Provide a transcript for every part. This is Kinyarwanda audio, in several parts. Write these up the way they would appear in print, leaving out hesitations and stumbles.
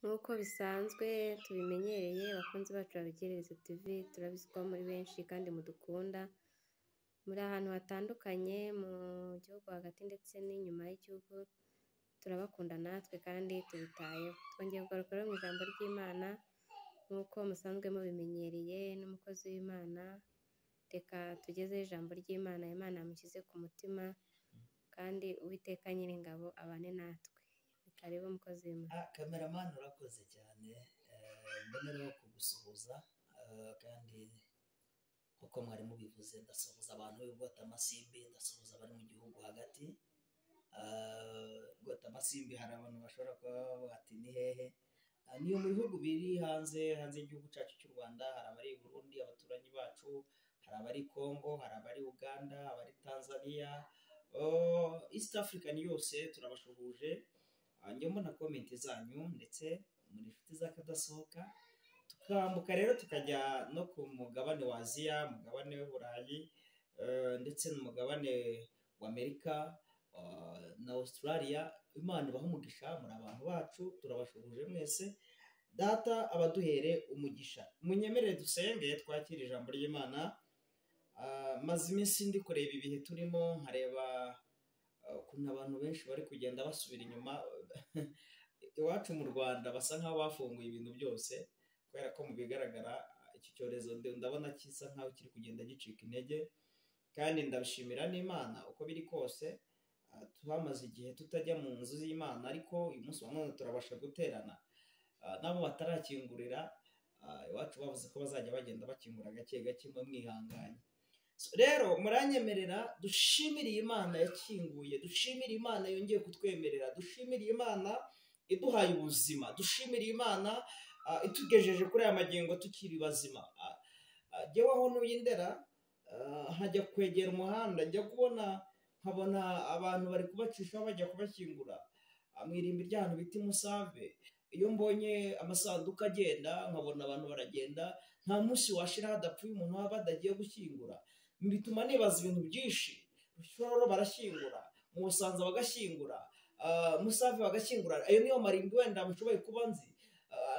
Nk'uko bisanzwe tubimenyereye, abakunzi bacu ba Ibitekerezo TV, turabizi ko muri benshi kandi mudukunda, muri ahantu hatandukanye mu gihugu hagati ndetse n'inyuma y'igihugu, turabakunda natwe kandi tubitayeho. Twongeye kugaruka rero mu ijambo ry'Imana nk'uko musanzwe mubimenyereye n'umukozi w'Imana, reka tugezeho ijambo ry'Imana, Imana yamushyize ku mutima kandi Uwiteka Nyiringabo abane natwe. Ni karibu mukozi w'Imana. Kameramani urakoze cyane, mbonereho kugusuhuza, kandi nk'uko mwari mubivuze ndasuhuza abantu b'Ibwotamasimbi, ndasuhuza abari mu gihugu hagati. Bwotamasimbi hari abantu bashobora kuba bavuga ati ni hehe? Niyo mu bihugu biri hanze y'igihugu cyacu cy'u Rwanda, hari abari i Burundi abaturanyi bacu, hari abari Congo, hari abari Uganda, abari Tanzania, East African yose turabashuhuje. Njya mbona comment zanyu ndetse muri inshuti z'akadasohoka, tukambuka rero tukajya no ku mugabane wa Aziya, mugabane w'Uburayi, ndetse n'umugabane wa Amerika na Australia. Imana ibahe umugisha, muri abantu bacu turabashuhuje mwese. Data abaduhere umugisha. Munyemerere dusenge twakire ijambo ry'Imana. Maze iminsi ndi kureba ibihe turimo, nkareba ukuntu abantu benshi bari kugenda basubira inyuma. Iwacu mu Rwanda basa nkaho bafunguye ibintu byose, kubera ko mu bigaragara iki cyorezo ndabona gisa nkaho kiri kugenda gicika intege, kandi ndabishimira n'Imana uko biri kose. Twamaze igihe tutajya mu nzu z'Imana, ariko uyu munsi wa none turabasha guterana. Nabo batarakingurira iwacu bavuze ko bazajya bagenda bakingura gake gake, mwe mwihanganye. Rero muranyemerera dushimire Imana yakinguye, dushimire Imana yongeye kutwemerera, dushimire Imana iduhaye ubuzima, dushimire Imana itugejeje kuri aya magingo tukiri bazima. Jyewe aho ntuye i Ndera, nkajya kwegera umuhanda, njya kubona nkabona abantu bari kubacishaho bajya kubashyingura mu irimbi ry'ahantu bita Musave. Iyo mbonye amasanduku agenda nkabona abantu baragenda, nta munsi washira hadapfuye umuntu waba badagiye gushyingura. Bituma nibaza ibintu byinshi. Rushororo barashyingura, mu Busanza bagashyingura, Musave bagashyingura, ayo niyo marimbi wenda mushoboye kuba nzi.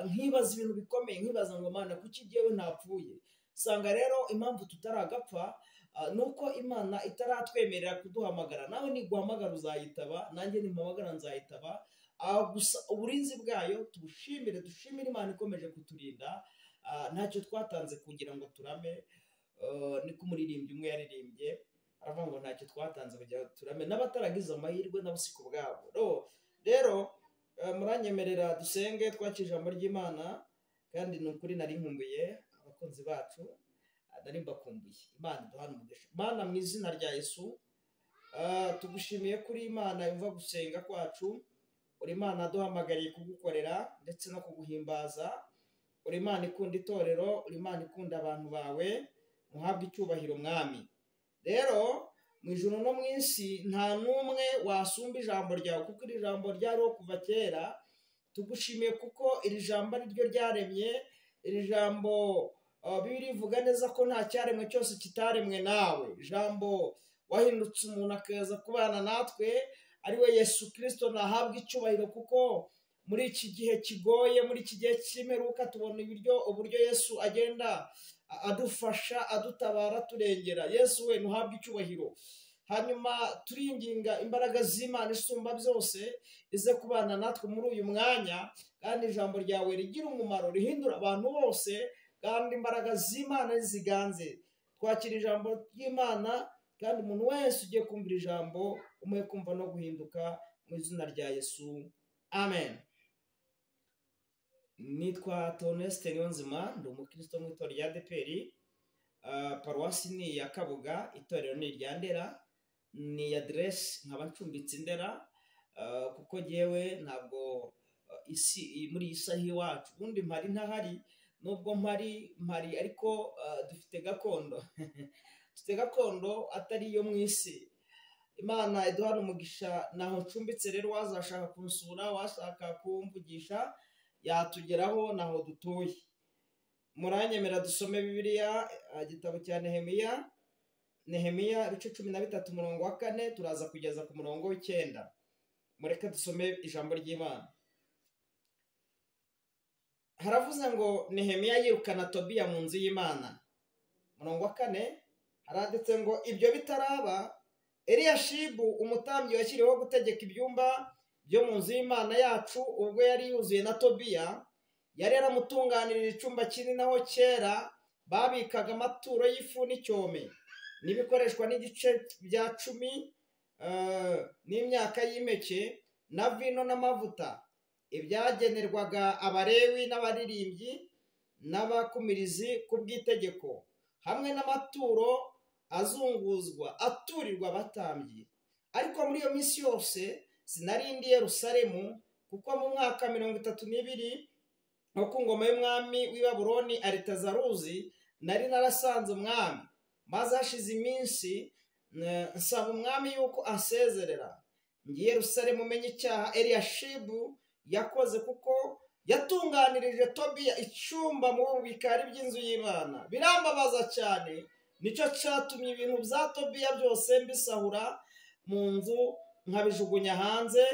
Nkibaza ibintu bikomeye, nkibaza ngo Mana kuki jyewe ntapfuye? Usanga rero impamvu tutaragapfa nuko Imana itaratwemerera kuduhamagara. Nawe niguhamagara uzayitaba, nanjye nimpamagara nzayitaba. Gusa uburinzi bwayo tubushimire, dushimire Imana ikomeje kuturinda. Ntacyo twatanze kugira ngo turame. Niko umuririmbyi umwe yaririmbye aravuga ngo ntacyo twatanze kugira ngo turame, n'abataragize amahirwe nabo si ku bwabo. Rero muranyemerera dusenge twakire ijambo ry'Imana, kandi ni ukuri nari nkumbuye abakunzi bacu, nari mbakumbuye. Imana iduhane umugisha. Mana mu izina rya Yesu, tugushimiye kuri Imana yumva gusenga kwacu. Uri Imana duhamagariye kugukorera ndetse no kuguhimbaza. Uri Imana ikunda itorero, uri Imana ikunda abantu bawe, muhabwe icyubahiro Mwami. Rero mu ijuru no mu isi nta n'umwe wasumba ijambo ryawe, kuko iri jambo ryariho kuva kera. Tugushimiye kuko iri jambo ari ryo ryaremye. Iri jambo Bibiliya ivuga neza ko nta cyaremwe cyose kitaremwe nawe. Ijambo wahindutse umuntu akaza kubana natwe, ari we Yesu Kristo, nahabwe icyubahiro, kuko muri iki gihe kigoye, muri iki gihe cy'imperuka, tubona uburyo Yesu agenda adufasha, adutabara, turengera. Yesu we ntuhabwe icyubahiro. Hanyuma turinginga imbaraga z'Imana isumba byose ize kubana natwe muri uyu mwanya, kandi ijambo ryawe rigira umumaro, rihindura abantu bose, kandi imbaraga z'Imana ziganze. Twakira ijambo ry'Imana, kandi umuntu wese ugiye kumvira ijambo umuhe kumva no guhinduka mu izina rya Yesu, amen. Nitwa Theoneste Niyonzima, ndi umukristo mu itorero rya ADEPR. Paruwasi ni iya Kabuga, itorero ni irya Ndera, ni aderesi nkaba ncumbitse Ndera, kuko jyewe ntabwo isi muri iyi saha iwacu ubundi mpari ntahari, nubwo mpari ariko dufite gakondo dufite gakondo atari iyo mu isi. Imana iduhana umugisha. Naho ncumbitse rero, wazashaka kunsura, washaka kumvugisha yatugeraho, naho dutuye. Muranyemera dusome Bibiliya, igitabo cya Nehemiya, Nehemiya ibice 13 umurongo wa 4 turaza kugeza ku murongo w'9. Mureke dusome ijambo ry'Imana. Haravuze ngo Nehemiya yirukana Tobiya mu nzu y'Imana. Murongo wa 4 haranditse ngo ibyo bitaraba, Eliyashibu umutambyi washyiriweho gutegeka ibyumba byo mu nzu y'Imana yacu, ubwo yari yuzuye na Tobiya, yari yaramutunganirije icyumba kinini aho kera babikaga amaturo y'ifu n'icyome n'ibikoreshwa n'igice bya 10 n'imyaka y'impeke na vino n'amavuta, ibyagenerwaga Abalewi n'abaririmbyi n'abakumirizi ku bw'itegeko, hamwe n'amaturo azunguzwa aturirwa abatambyi. Ariko muri iyo minsi yose sinari ndi Yerusalemu, kuko mu mwaka 32 wo ku ngoma y'umwami w'i Babuloni Aritazaruzi nari narasanze umwami. Maze hashize iminsi nsaba umwami yuko ansezerera ngiye Yerusalemu menye icyaha Eliyashibu yakoze, kuko yatunganirije Tobiya icyumba mu bikari by'inzu y'Imana. Birambabaza cyane, nicyo cyatumye ibintu bya Tobiya byose mbisahura mu nzu nkabijugunya hanze,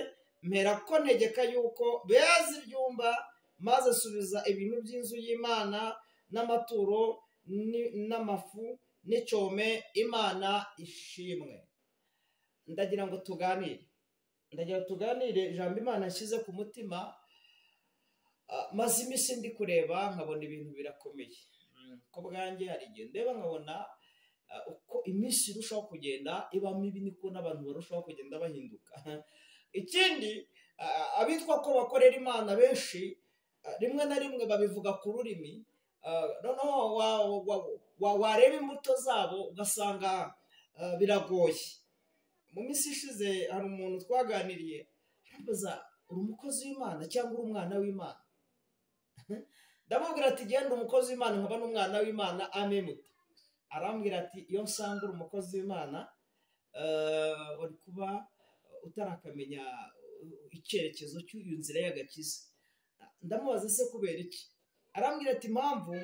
mpera ko ntegeka yuko beza ibyumba, maze subiza ibintu by'inzu y'Imana n'amaturo n'amafu n'icyome. Imana ishimwe. Ndagira ngo tuganire, ijambo Imana nshyize ku mutima. Maze iminsi ndi kureba nkabona ibintu birakomeye. Ko bwanjye hari igihe ndeba nkabona uko iminsi irushaho kugenda iba mibi, niko n'abantu barushaho kugenda bahinduka. Ikindi, abitwa ko bakorera Imana benshi rimwe na rimwe babivuga ku rurimi, noneho wareba imbuto zabo ugasanga biragoye. Mu minsi ishize hari umuntu twaganiriye, arambaza uri umukozi w'Imana cyangwa uri umwana w'Imana? Ndamubwira ati genda umukozi w'Imana nkaba n'umwana w'Imana amemuta. Arambwira ati iyo nsanga uri umukozi w'Imana uri kuba utarakamenya icyerekezo cy'iyo nzira y'agakiza. Ndamubaza se kubera iki? Arambwira ati impamvu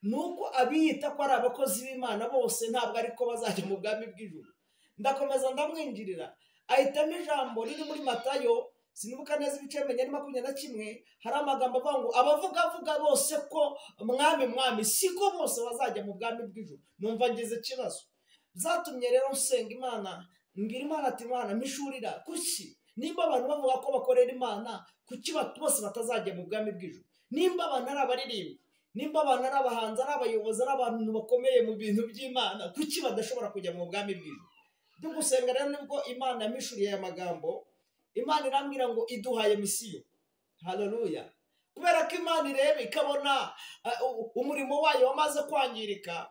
ni uko abiyita ko ari abakozi b'Imana bose ntabwo ariko bazajya mu bwami bw'ijuru. Ndakomeza ndamwinjirira, ahitamo ijambo riri muri Matayo, sinibuka neza ibice 21, hari amagambo avuga ngo abavugavuga bose ko mwami mwami siko bose bazajya mu bwami bw'ijuru. Numva ngize ikibazo. Byatumye rero nsenga Imana, mbwira Imana ati Imana mishurira, kuki nimba abantu bavuga ko bakorera Imana, kuki bose batazajya mu bwami bw'ijuru? Nimba abantu ari abaririmbyi, nimba abantu ari abahanzi, ari abayobozi, ari abantu bakomeye mu bintu by'Imana, kuki badashobora kujya mu bwami bw'ijuru? Gusenga rero nibwo Imana yamishuriye aya magambo. Imana irambwira ngo iduhaye misiyo. Haleluya. Kubera ko Imana ireba ikabona umurimo wayo wamaze kwangirika,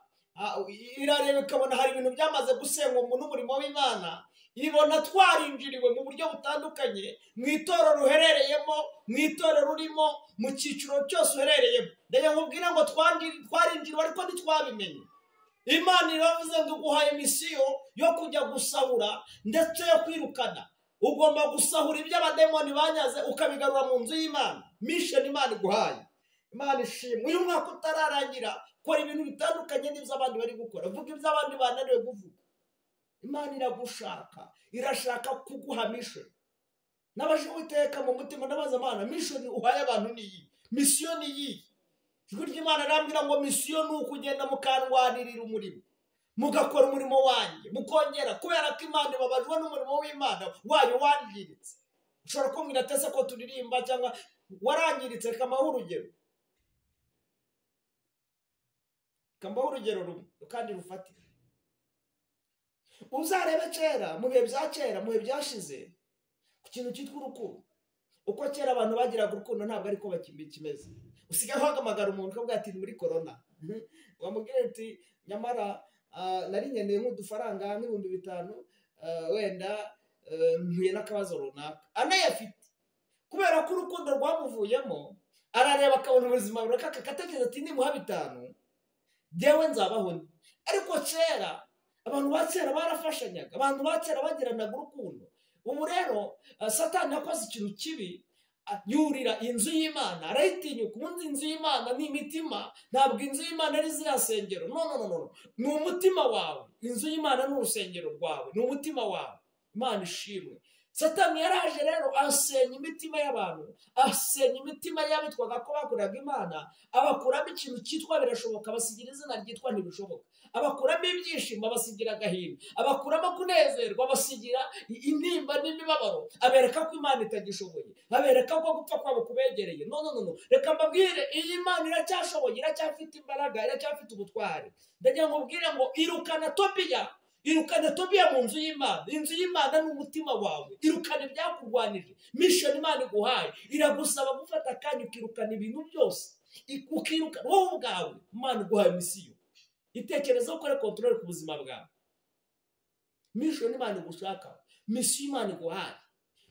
irareba ikabona hari ibintu byamaze gusenywa n'umurimo w'Imana, ibona twarinjiriwe mu buryo butandukanye, mu itorero uherereyemo, mu itorero urimo, mu cyiciro cyose uherereyemo. Ndagira nkubwire ngo twarinjiriwe ariko ntitwabimenye. Imana iravuze ngo iguhaye misiyo yo kujya gusahura ndetse yo kwirukana. Ugomba gusahura ibyo abademoni banyaze ukabigarura mu nzu y'Imana. Mission Imana iguhaye. Imana ishimwe. Uyu mwaka utararangira, kora ibintu bitandukanye n'ibyo abandi bari gukora. Vuga ibyo abandi bananiwe kuvuga. Imana iragushaka, irashaka kuguha mission. Nabaje Uwiteka mu mutima ndabaza Imana, mission uhaye abantu ni iyi, misiyo ni iyi. Ijwi ry'Imana rambwira ngo misiyo ni ukugenda mukandwanirira umurimo, mugakora umurimo wanjye, mukongera, kubera ko Imana ibabajwe n'umurimo w'Imana wayo wangiritse. Ushobora kumbwira ati ese ko turirimba cyangwa warangiritse? Reka mbahe urugero, rumwe kandi rufatika. Uzarebe kera, mu bihe bya kera, mu bihe byashize, ku kintu cyitwa urukundo. Uko kera abantu bagiraga urukundo ntabwo ariko bakimeze. Usigaye uhamagara umuntu ukavuga ati muri corona, wamubwira ati nyamara nari nkeneye nk'udufaranga nk'ibihumbi 5, wenda mpuye n'akabazo runaka, anayafite. Kubera ko urukundo rwamuvuyemo, arareba akabona ubuzima burakaka, akatekereza ati nimuha 5 jyewe nzabaho nde. Ariko kera abantu ba kera barafashanyaga, abantu ba kera bagiranaga urukundo. Ubu rero Satani yakoze ikintu kibi, yurira inzu y'Imana arayitinyuka. Ubundi inzu y'Imana ni imitima, ntabwo inzu y'Imana ari ziriya nsengero. No no no, ni umutima wawe. Inzu y'Imana ni urusengero rwawe, ni umutima wawe. Imana ishimwe. Satani yaraje rero asenya imitima y'abantu, asenya imitima y'abitwaga ko bakoreraga Imana, abakuramo ikintu cyitwa birashoboka, abasigira izina ryitwa ntibishoboka, abakuramo ibyishimo, abasigira agahinda, abakuramo kunezerwa, abasigira intimba n'imibabaro, abereka ko Imana itagishoboye, abereka ko gupfa kwabo kubegereye. No no no, reka mbabwire, iyi Imana iracyashoboye, iracyafite imbaraga, iracyafite ubutwari. Ndagira ngo mbwire ngo irukana Tobiya, irukana Tobiya mu nzu y'Imana. Inzu y'Imana ni umutima wawe. Irukana ibyakurwanije. Mission Imana iguhaye iragusaba gufata akanya ukirukana ibintu byose, ukirukana wowe ubwawe. Imana iguhaye misiyo, itekereza ukore control ku buzima bwawe. Mission Imana igushaka, misiyo Imana iguhaye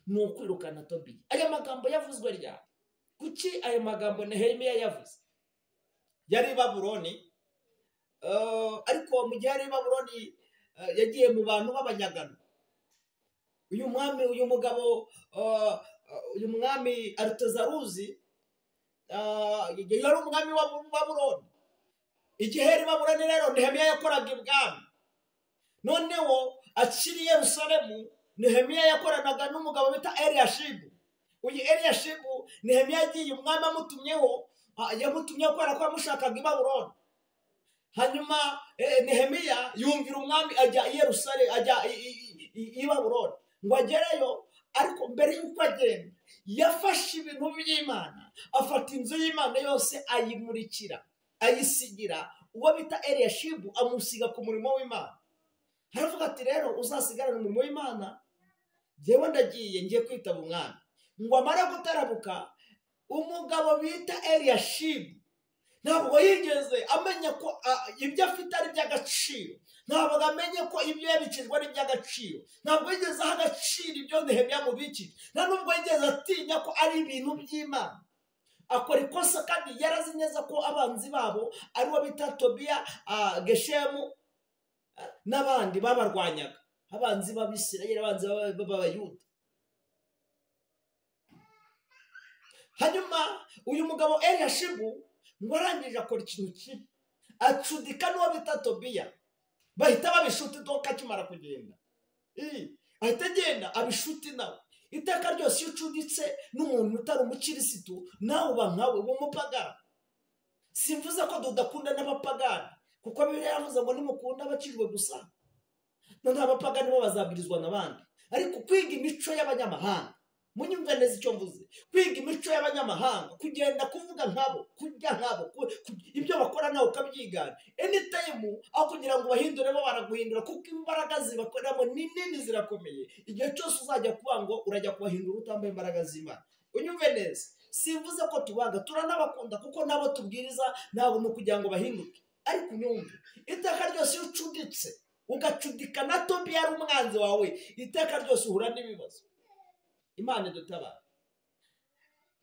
ni ukwirukana Tobiya. Aya magambo yavuzwe ryari? Kuki aya magambo Nehemiya yavuze? Yari Babuloni, ariko mu gihe yari Babuloni yagiye mu bantu b'abanyagano. Uyu mwami, uyu mugabo, uyu mwami Aritazeruzi yari umwami wa Babuloni. Igihe yari Babuloni rero Nehemiya yakoraga ibwami. Noneho akiri Yerusalemu, Nehemiya yakoranaga n'umugabo bita Eliyashibu. Uyu Eliyashibu Nehemiya yagiye umwami amutumyeho, yamutumyeho kubera ko yamushakaga i Babuloni. Hanyuma Nehemiya yumvira umwami ajya i Yerusalemu, ajya i Babuloni ngo agereyo. Ariko mbere y'uko agenda yafashe ibintu by'Imana, afata inzu y'Imana yose ayimurikira, ayisigira uwo bita Eliyashibu, amusiga ku murimo w'Imana. Aravuga ati rero uzasigarana umurimo w'Imana, jyewe ndagiye ngiye kwitaba umwami. Ngo amare gutarabuka, umugabo bita Eliyashibu ntabwo yigeze amenya ko ibyo afite ari iby'agaciro, ntabwo amenye ko ibyo yabikijwe ari iby'agaciro, ntabwo yigeze aha agaciro ibyo Nehemiya amubikije, nta nubwo yigeze atinya ko ari ibintu by'Imana. Akora ikosa kandi yarazi neza ko abanzi babo aribo bita Tobiya, Geshemu n'abandi babarwanyaga, abanzi b'Abisirayeli, abanzi b'Abayuda. Hanyuma uyu mugabo Eliyashibu ngo arangije akora ikintu kibi, acudika n'uwo bita Tobiya, bahita babishuti doka akimara kugenda. Ahita agenda abishuti nawe. Iteka ryose iyo ucuditse n'umuntu utari umukirisitu, nawe uba nkawe, uba umupagani. Simvuze ko tudakunda n'abapagani, kuko Bibiliya yavuze ngo nimukunda abakijwe gusa, noneho abapagani bo bazabwirizwa n'abandi. Ariko kwiga imico y'abanyamahanga, munyumve neza icyo mvuze, kwiga imico y'abanyamahanga, kugenda kuvuga nkabo, kurya nkabo, ibyo bakora nawe ukabyigana, anytime aho kugira ngo bahindure bo baraguhindura, kuko imbaraga zibakoreramo ni nini, zirakomeye. Igihe cyose uzajya kuba ngo urajya kubahindura utambaye imbaraga z'Imana. Unyumve neza, simvuze ko tubanga, turanabakunda, kuko nabo tubwiriza ntabwo ni ukugira ngo bahinduke. Ariko unyumve, iteka ryose iyo ucuditse ugacudika na Tobiya ari umwanzi wawe, iteka ryose uhura n'ibibazo. Imana idutabara.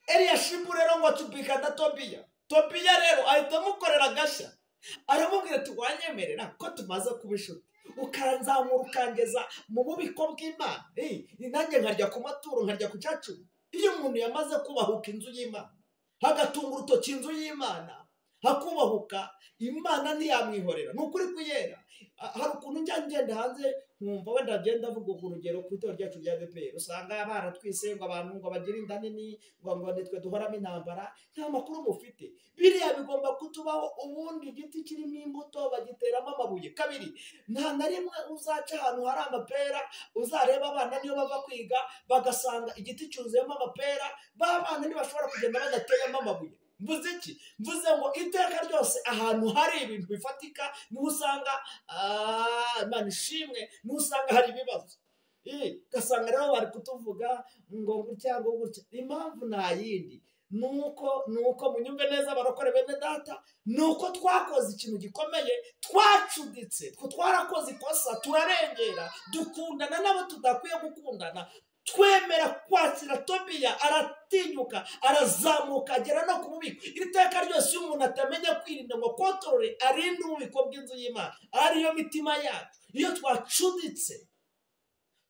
Eliyashibu rero ngo acudika na Tobiya. Tobiya rero ahita amukorera agashya, aramubwira ati wanyemerera ko tumaze kuba inshuti, ukanzamura ukangeza mu bubiko bw'Imana, nanjye nkarya ku maturo, nkarya ku cyacu. Iyo umuntu yamaze kubahuka inzu y'Imana, hagatunga urutoki inzu y'Imana, hakubahuka, Imana ntiyamwihorera. Ni ukuri kuyera. Hari ukuntu njya ngenda hanze nkumva wenda ngenda avuga urugero ku itorero ryacu rya ADEPR, usanga baratwise ngo abantu ngo bagira inda nini, ngo nitwe duhoramo intambara. Nta makuru mufite. Biriya bigomba kutubaho. Ubundi igiti kirimo imbuto bagiteramo amabuye. Kabiri, nta na rimwe uzaca ahantu hari amapera, uzareba abana niyo bava kwiga bagasanga igiti cyuzuyemo amapera, ba bana ntibashobora kugenda badateyemo amabuye. Mvuze iki? Mvuze ngo iteka ryose ahantu hari ibintu bifatika niho usanga Imana ishimwe, niho usanga hari ibibazo. Ugasanga rero bari kutuvuga ngo gutya ngo gutya. Impamvu nta yindi, nuko munyumve neza barokore bene data, nuko twakoze ikintu gikomeye, twacuditse, twarakoze ikosa, turarengera, dukundana nabo tudakwiye gukundana, twemera kwakira Tobiya, aratinyuka, arazamuka, agera no ku bubiko. Iteka ryose iyo umuntu atamenya kwirinda ngo kontorore, arinde ububiko bw'inzu y'Imana, ariyo mitima yacu. Iyo twacuditse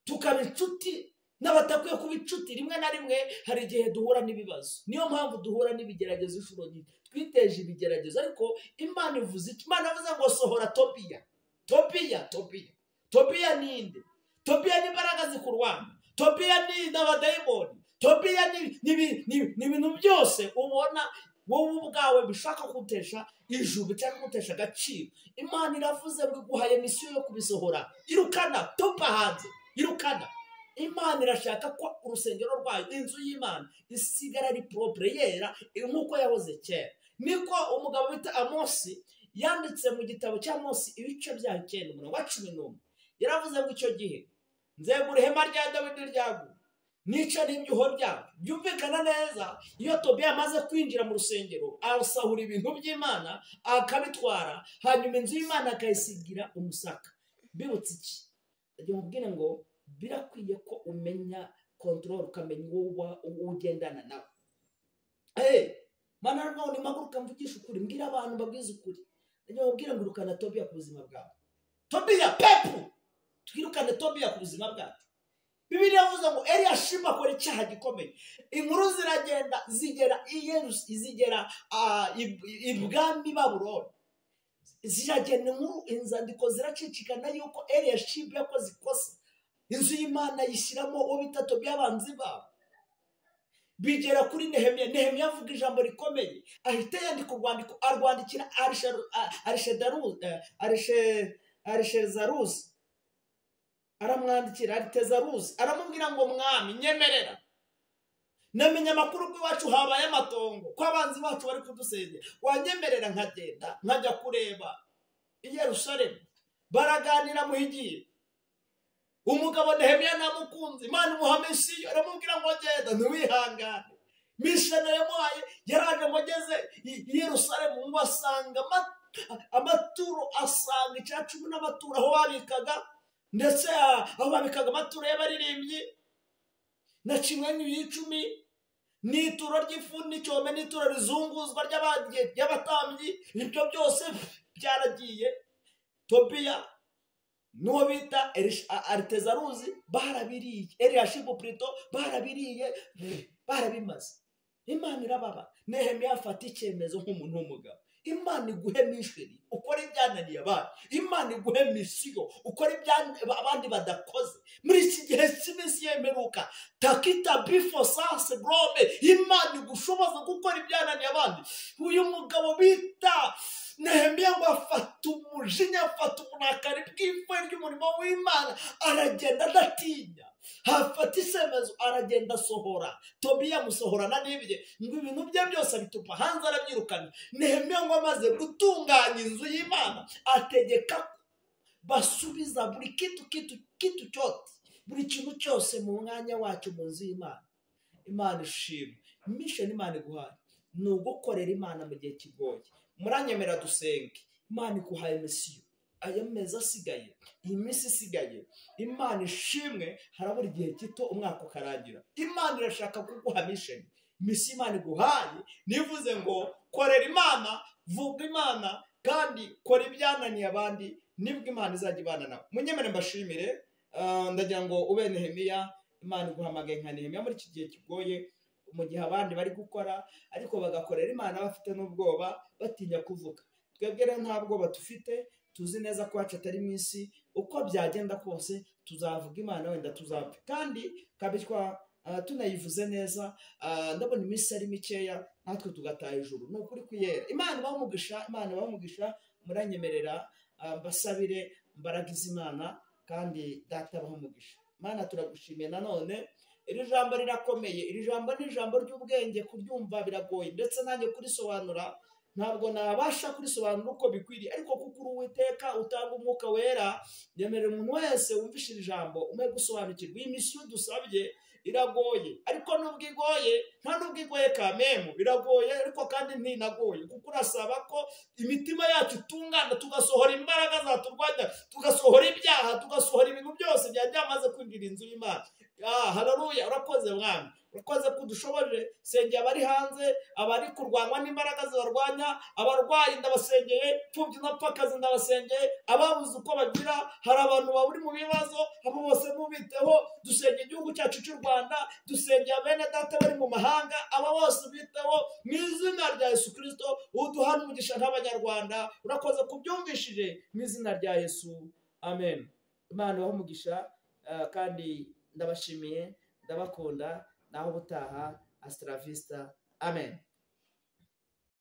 tukaba inshuti n'abatakwiye kuba inshuti, rimwe na rimwe hari igihe duhura n'ibibazo. Niyo mpamvu duhura n'ibigeragezo inshuro nyinshi, twiteje ibigeragezo. Ariko Imana ivuze iki? Imana ivuze ngo sohora Tobiya. Tobiya, Tobiya, Tobiya ninde? Tobiya n'imbaraga zikurwana. Tobiya ni n'abadayimoni, Tobiya ni ibintu byose ubona wowe ubwawe bishaka kugutesha ijuru, bishaka kugutesha agaciro. Imana iravuze ngo iguhaye misiyo yo kubisohora. Irukana, tupa hanze, irukana. Imana irashaka ko urusengero rwayo, inzu y'Imana, isigara ari propre, yera nk'uko yahoze kera. Niko umugabo bita Amosi yanditse mu gitabo cya Amosi ibice bya 9 umurongo wa 11. Yaravuze ngo icyo gihe nzegura ihema rya Dawidi ryaguye, nica n'ibyuho ryabyo. Byumvikana neza, iyo Tobiya amaze kwinjira mu rusengero arasahura ibintu by'Imana akabitwara, hanyuma inzu y'Imana akayisigira umusaka. Bibutse iki? Ndagira nkubwire ngo birakwiye ko umenya control, ukamenya uwo ugendana nawe. Mana none mpaguruka mvugisha ukuri, mbwira abantu mbabwize ukuri. Ndagira nkubwire ngo irukana Tobiya ku buzima bwawe. Tobiya pepu, twirukane Tobiya ku buzima bwacu. Bibiliya yavuze ngo Eliyashibu akora icyaha gikomeye. Inkuru ziragenda zigera zigera ibwami Babuloni. Ziragenda inkuru, inzandiko ziracicikana yuko Eliyashibu yakoze ikosa. Inzu y'Imana yishyiramo uwo bita Tobiya abanzi babo. Bigera kuri Nehemiya. Nehemiya avuga ijambo rikomeye, ahita yandika urwandiko arwandikira Arishezaruzi, aramwandikira Aritezaruzi, aramubwira ngo mwami nyemerera, namenye amakuru ko iwacu habaye amatongo, ko abanzi bacu bari kudusengera, wanyemerera nkagenda nkajya kureba i Yerusalemu. Baraganira muhigiye. Umugabo Nehemiya namukunze, Imana imuha misiyo, aramubwira ngo genda ntiwihangane. Mishana yamuhaye, yaraje ngo ageze i Yerusalemu ngo asanga amaturo, asanga 10 n'amaturo aho babikaga, ndetse aho babikaga amaturo y'abaririmbyi na 1/10 n'ituro ry'ifu n'icyome n'ituro rizunguzwa ry'abatambyi, ibyo byose byaragiye. Tobiya n'uwo bita Aritezaruzi barabiriye, Eliyashibu Prito barabiriye, barabimaze. Imana irababa. Nehemiya afata icyemezo nk'umuntu w'umugabo. Imana iguhe misheni ukora ibyananiye abandi, Imana iguhe misiyo ukora abandi badakoze. Muri iki gihe cy'iminsi y'imperuka, takita bifo sanse grome, Imana igushoboza gukora ibyananiye abandi. Uyu mugabo bita Nehemiya ngo afata umujinya, afata uburakari bw'ifu ry'umurimo w'Imana, aragenda adatinya, hafata icyemezo, aragenda asohora Tobiya, amusohorana n'ibye, ngo ibintu bye byose abitupa hanze, arabyirukana. Nehemiya ngo amaze gutunganya inzu y'Imana, ategeka basubiza buri kitu kitu kitu cyote, buri kintu cyose mu mwanya wacyo mu nzu y'Imana. Imana ishimwe. Mission Imana iguhaye ni ugukorera Imana mu gihe kigoye. Muranyemera dusenge. Imana iguhaye misiyo, aya mezi asigaye, iyi minsi isigaye, Imana ishimwe, harabura igihe gito umwaka ukarangira. Imana irashaka kuguha mission. Misiyo Imana iguhaye nivuze ngo korera Imana, vuga Imana, kandi kora ibyananiye abandi, nibwo Imana izajya ibana nawe. Munyemere mbashimire. Ndagira ngo ube Nehemiya. Imana iguhamagaye nka Nehemiya muri iki gihe kigoye, mu gihe abandi bari gukora ariko bagakorera Imana bafite n'ubwoba, batinya kuvuga. Twebwe rero nta bwoba dufite, tuzi neza ko wacu atari mu isi, uko byagenda kose tuzavuga Imana, wenda tuzapfa. Kandi kabitwa tunayivuze neza, ndabona iminsi ari mikeya natwe tugataha ijuru. Ni ukuri kuyera. Imana ibahe umugisha, Imana ibahe umugisha. Muranyemerera mbasabire mbaragize Imana, kandi Data abahe umugisha. Imana turagushimiye nanone. Iri jambo rirakomeye, iri jambo ni ijambo ry'ubwenge, kuryumva biragoye, ndetse nanjye kurisobanura ntabwo nabasha kurisobanura uko bikwiriye, ariko kuko uri Uwiteka utanga umwuka wera, yemerera umuntu wese wumvishe iri jambo umwe gusobanukirwa. Iyi misiyo dusabye iragoye, ariko nubwo igoye, nta nubwo igoye kamemu, biragoye ariko kandi ntinagoye, kuko urasaba ko imitima yacu itungana, tugasohora imbaraga zaturwanya, tugasohora ibyaha, tugasohora ibintu byose byari byamaze kwinjira inzu y'Imana. Haleluya, urakoze mwami, urakoze kudushoboje. Sengeye abari hanze, abari kurwanywa n'imbaraga zibarwanya, abarwayi ndabasengeye, imfubyi n'abapfakazi ndabasengeye, ababuze uko bagira, hari abantu bari mu bibazo, abo bose mubiteho. Dusengeye igihugu cyacu cy'u Rwanda, dusengeye bene data bari mu mahanga, aba bose biteho mu izina rya Yesu Kristo. Uduhane umugisha nk'Abanyarwanda. Urakoze kubyumvishije mu izina rya Yesu, amen. Imana ibahe umugisha, kandi Ndabashimiye, ndabakunda, naho ubutaha. Hasta la vista, amen.